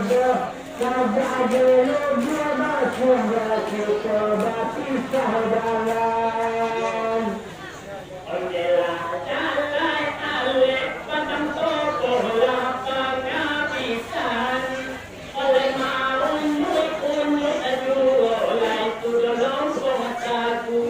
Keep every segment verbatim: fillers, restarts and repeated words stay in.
Sabagai lobua basuah, kito bapisah jalan. Okelah, jalai alek padang toboh lah pangabisan. Oleh maunyuik-unyuik juo lai tu dolong sagu.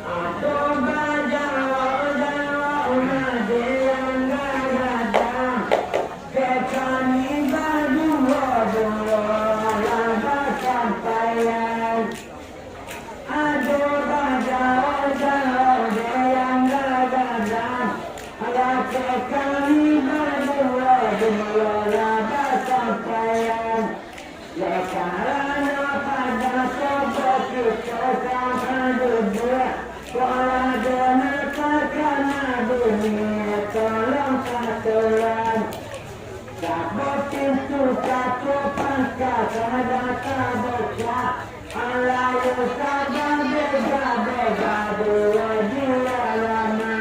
Ado bajawab-jawab nan dianggap gadang, dek kami baduo-duo lah basampaian. Ado bajawab-jawab dek nan gadang, alah dek kami baduo-duo lah basampaian. Yo karano padang toboh kito ka baduduak, kok ado nan takana bunyi, tolong patulak. Sabab pintu ka tapangka, sadang tabukak, alah yo saba bega-bega duo di alaman.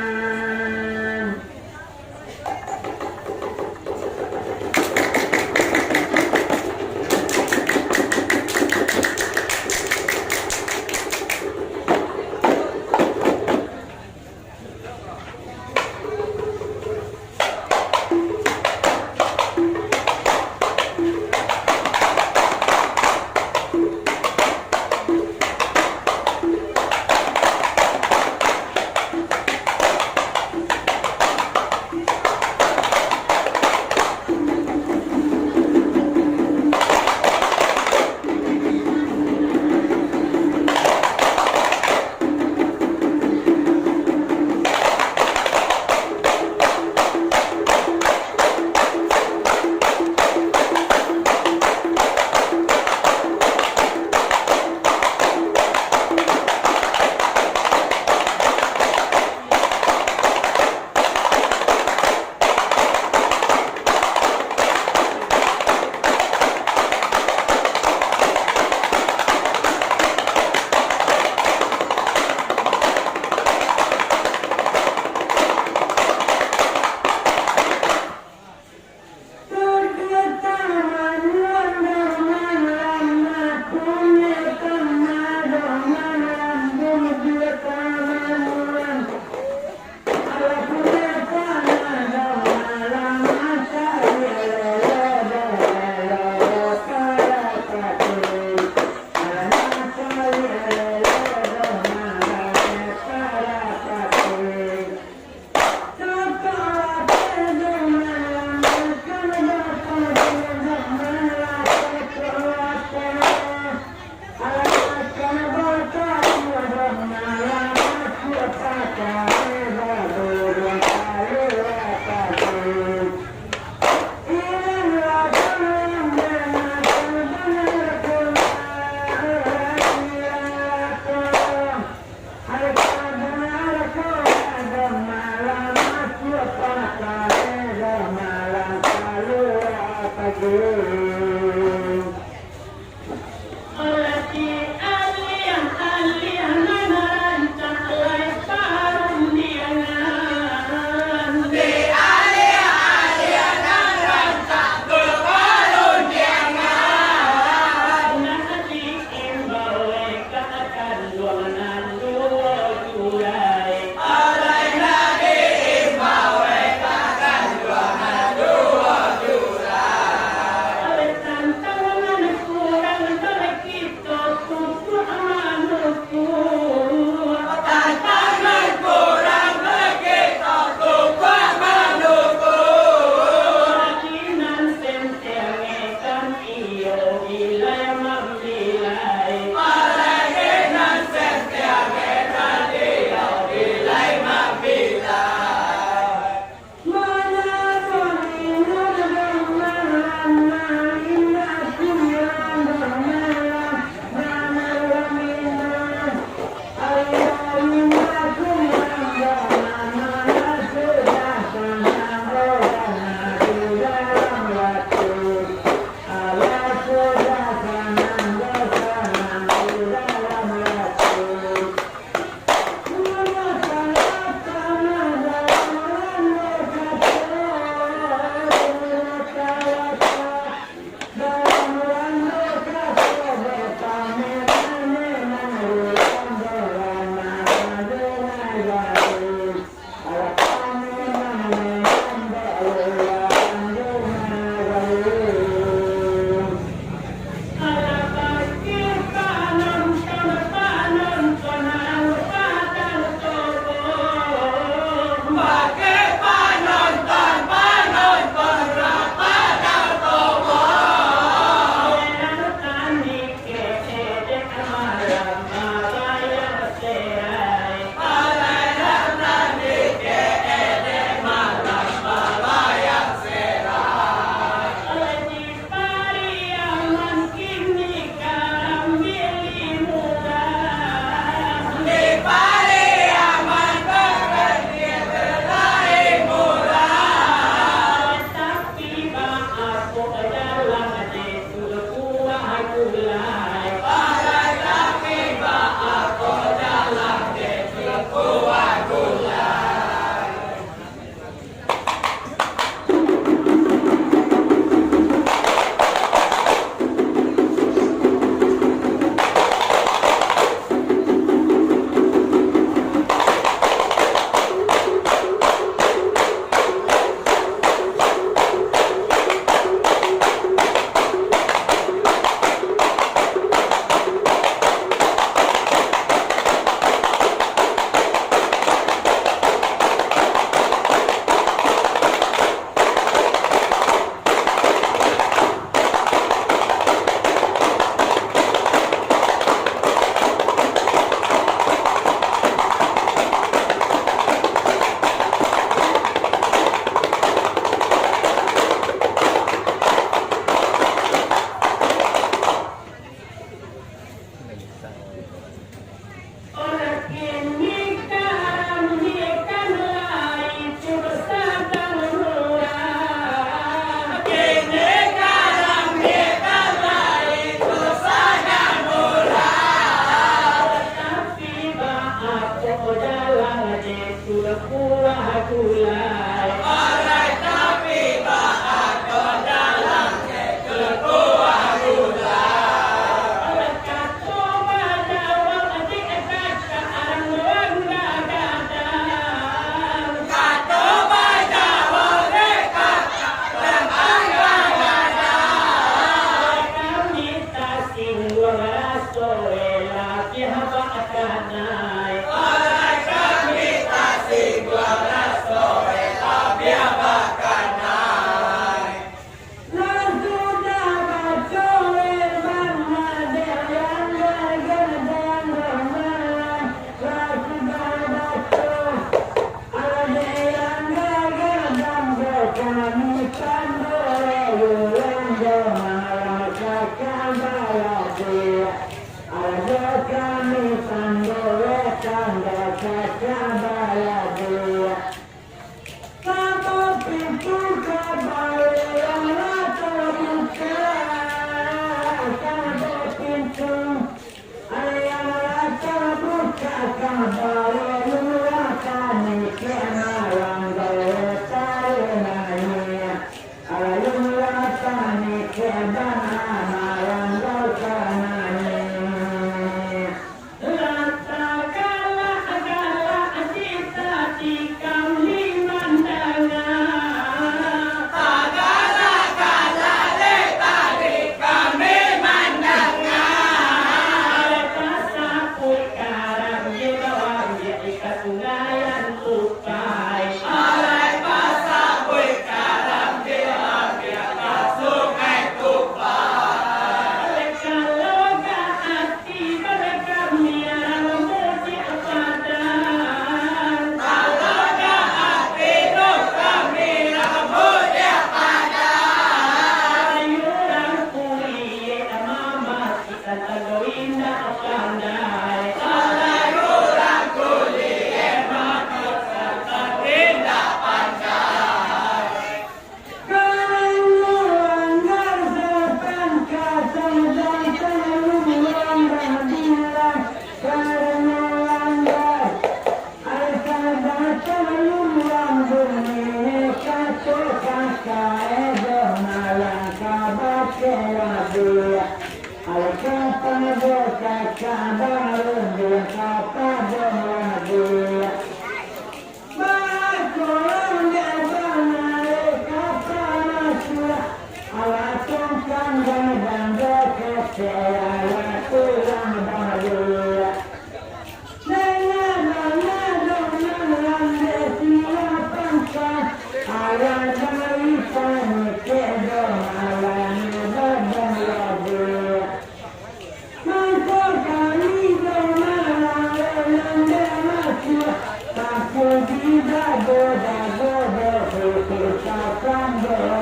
Indak doh, dak doh, dak doh, dak doh.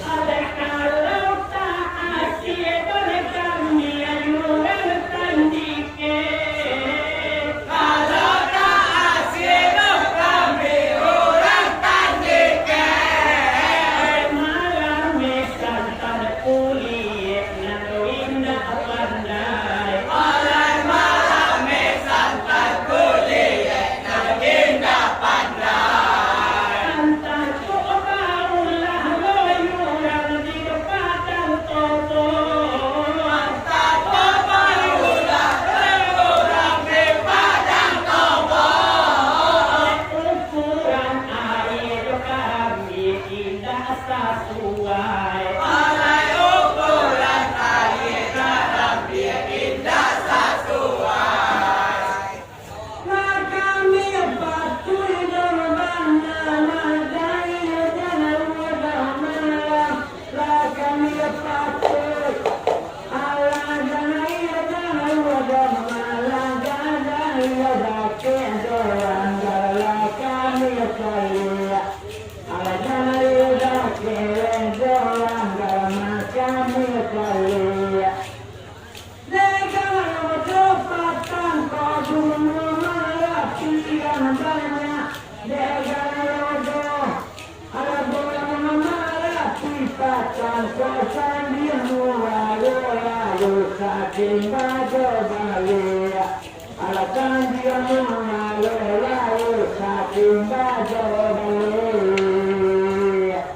Kalau tak asie, boleh kami ayuran tandike. Kalau tak asie, doh kami urang tandike. Malam mesan tak kuliah, nado indak pandai. Alai malam mesan tak kuliah, nado indak pandai. Antah tu baulah lo urang di Padang Tobo. Antah tu baulah lo urang di Padang Tobo. Ukuran aie kami indak sasuai. Alai ukuran aie kami indak sasuai. Lah kami patuik jo bana, madai jo daun malam. Lah kami patuik, alah dai jo daun malam, gadai jo dakek jo langgar. Lah kami patuik, alah dai jo dakek jo langgar, lah kami patuik. Dek galo doh patang ko bungo marapi nan banyak. Dek galo doh, alah bungo marapi patang ko sambia muaro lalu satimba jo baliak. Alah sambia muaro lalu satimba jo baliak.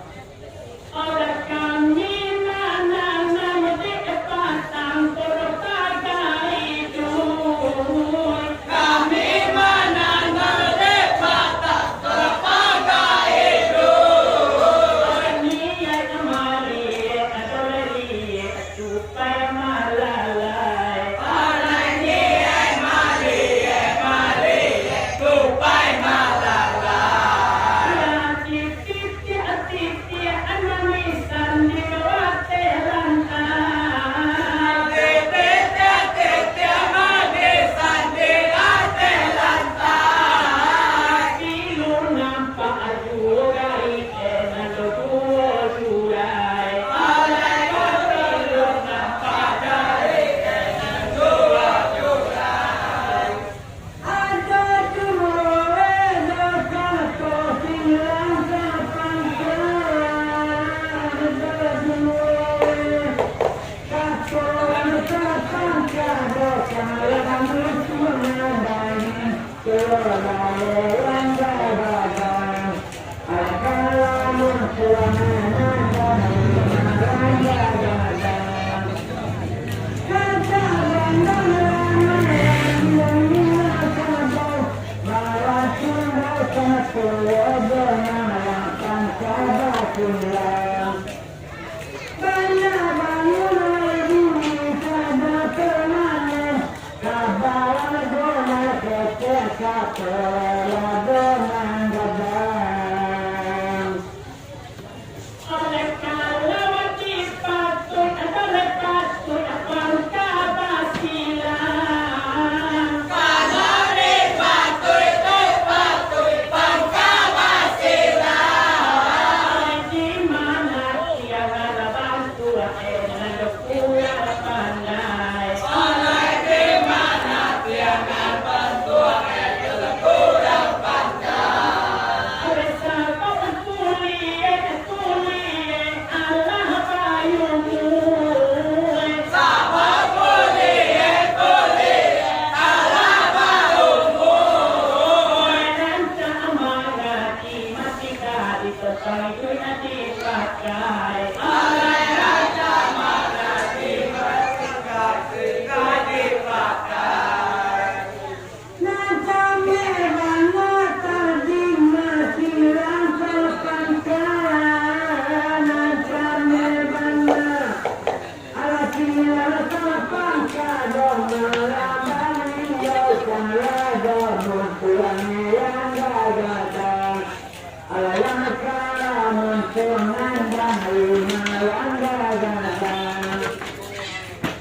Alah kami mananam dek patang ko pagai iduik. Kami mananam dek patang ko pagai iduik. Niaik maliek, atau laliek, tupai malalai. Alah niaik maliek, maliek, tupai malalai. Lah titiak-titiak manisan di ateh lantai. Titiak-titiak manisan di ateh lantai. Pilu nampak juo gai, eh, nan duo jurai. Alai pilu nampak gai, eh, nan duo jurai. Oleh kalau dipatuik, dipatuik pangka basilang. Kalau dipatuik, dipatuik pangka basilang. Di mana tiang lah bantuak, eh, nan kurang pandai. Oleh di mana tiang lah bantuak, eh, nan kurang pandai. Oleh sabab kuliah, kuliah alah baumua. Sabab kuliah, kuliah alah baumua. Rancak mangarati masih ka dipakai, duit dipakai. Alai rancak mangarati masih ka, masih ka dipakai. Nan kami bana tadi masih rasa pangka, nan kami bana. Alah kini rasa pangka, doh malah baliau salah, doh mampuang yang gadang. Alah yang kalah mampuang nandang, lima yang gadang.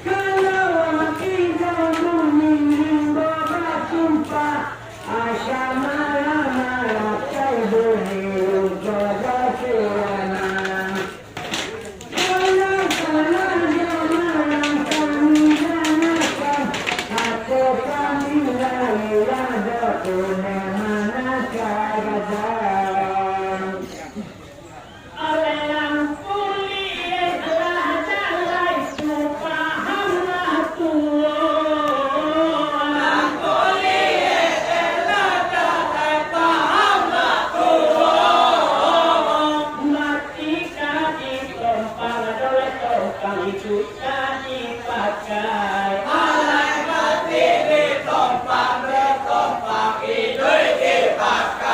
Kalau indak mungkin rimbo basumpah, Alai mati ditompang, ditompang iduik dipakai.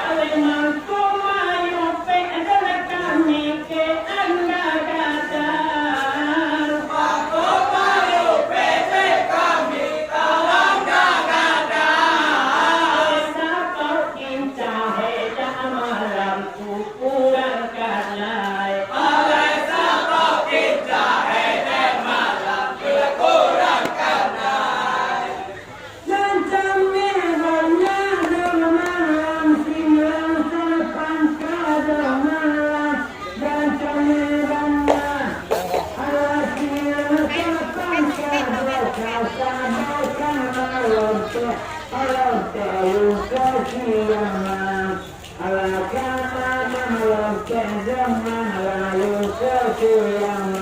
Alai mangko mayupek adalah kami ke anda gadang. Mangko mayupek dek kami ka anda gadang. Sabab kincah eja malam tu kurang kanai. Alai sabab kincah eja malam tu kurang kanai. Nan kami banyak dek malam siang, sapangka dek malam, nan kami banyak. Alah siang sapangka dek kasa, dek malam tu, alah tahu kasiang. Alah kama malam tu, dek malam tu, siang.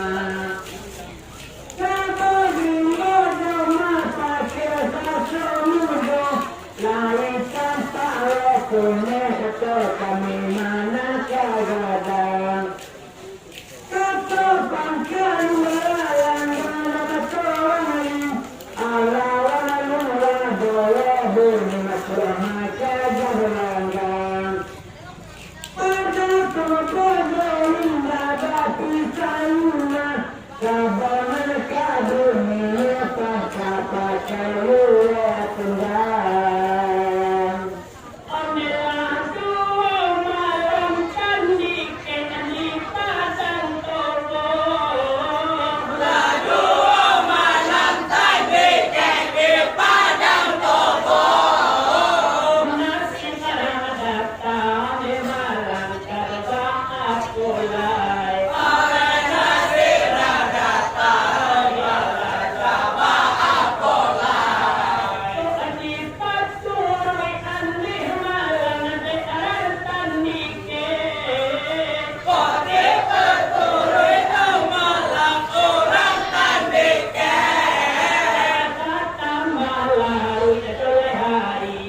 Lai tampak lo kuneh, kato kami manangka gadang. Kato pangka lumbalang, kato wali, alah lalu lah boleh bunyi, masuak maka gadang. Pada tu pado indak bapisah rumah, sabananyo ka dunia, pakai-pakai luar tendang. Ondeh lah duo malam tandikek di Padang Tobo. Lah duo malam tandikek di Padang Tobo. Nasi lah datang di malam.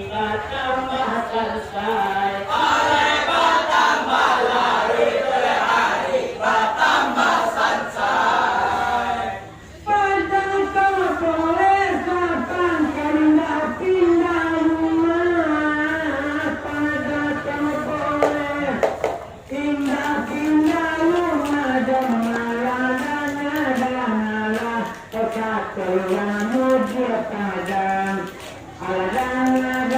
Batambah sansai. Alai batambah larui, batambah sansai. Pada tu boleh sapangka indak pindah rumah. Pada tu boleh indak pindah rumah, dek malam dangalah, dangalah, kato lah muji Padang. Alah dangalah,